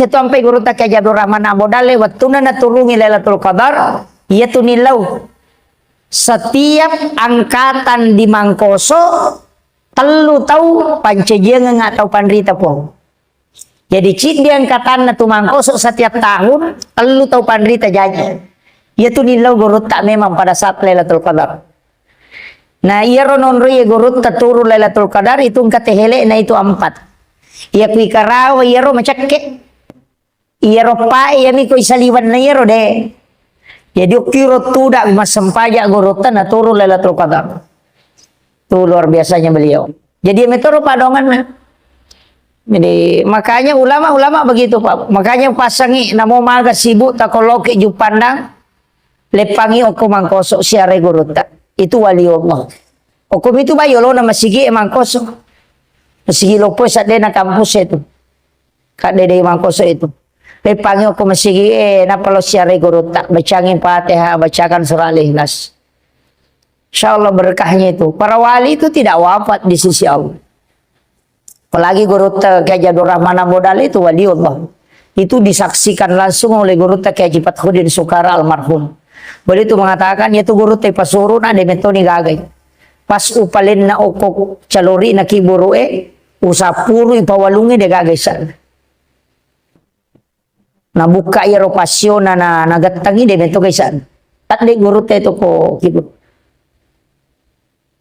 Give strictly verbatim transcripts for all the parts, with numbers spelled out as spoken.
Setu ampai gurutta Kiai Haji Abdul Rahman Ambo Dalle, wettunna naturungi Lailatul Qadar, iyatu nillau. Setiap angkatan di Mangkoso, tellu tau pancajiangeng tau panrita, Puang. Jadi, ciddi angkatanna tu Mangkoso setiap tahun, tellu tau panrita jaji. Iyatu nillau gurutta memang pada saat Lailatul Qadar. Nah, iyaro nonroi gurutta turun Lailatul Qadar itu engka tehele'na itu empat. Iya kui Karawa iyaro macekke. Iyaro pae iyami koi saliwenna iyaro de. Jadi okkiro tuda massempajang gurutta na turun Lailatul Qadar. Itu luar biasanya beliau. Jadi metoro padonganna. Jadi makanya ulama-ulama begitu, Pak. Makanya pasangi namo maga sibuk takoloki Juppandang, leppangi okko Mangkoso siarai gurutta. Itu wali Allah. Okko mitu bai yolona masigi e Mangkoso. Masigi loppo saddena kampus itu. Kadde dei Mangkoso itu. Leppangi okko masigi e, nappa lo siarai gurutta. Bacangi Fatihah, bacakan surah Al-Ikhlas. Insya Allah berkahnya itu. Para wali itu tidak wafat di sisi Allah. Apalagi gurutta Kiai Haji Abdul Rahman Ambo Dalle itu wali Allah. Itu disaksikan langsung oleh gurutta Kiai Haji Fathuddin Sukara almarhum. Beliau itu mengatakan, iyatu gurutta ipasuru na de metoni gagai. Pas upalenna okko calori na kiburu e, usapuru ipawalungi de gagai sana. Nabukka iyaro pasiona na, nagettangi de metto kaisa'na. Tadde gurutta itu ko kiburu.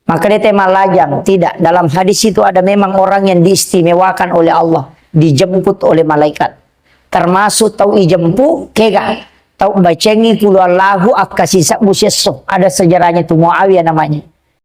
Maka de te malajang, tidak. Dalam hadis itu ada memang orang yang diistimewakan oleh Allah, dijemput oleh malaikat. Termasuk tau ijempu, kega? Tau bacengi kulu Allahu akkasi sabbu siesso. Ada sejarahnya tu Muawiyah namanya.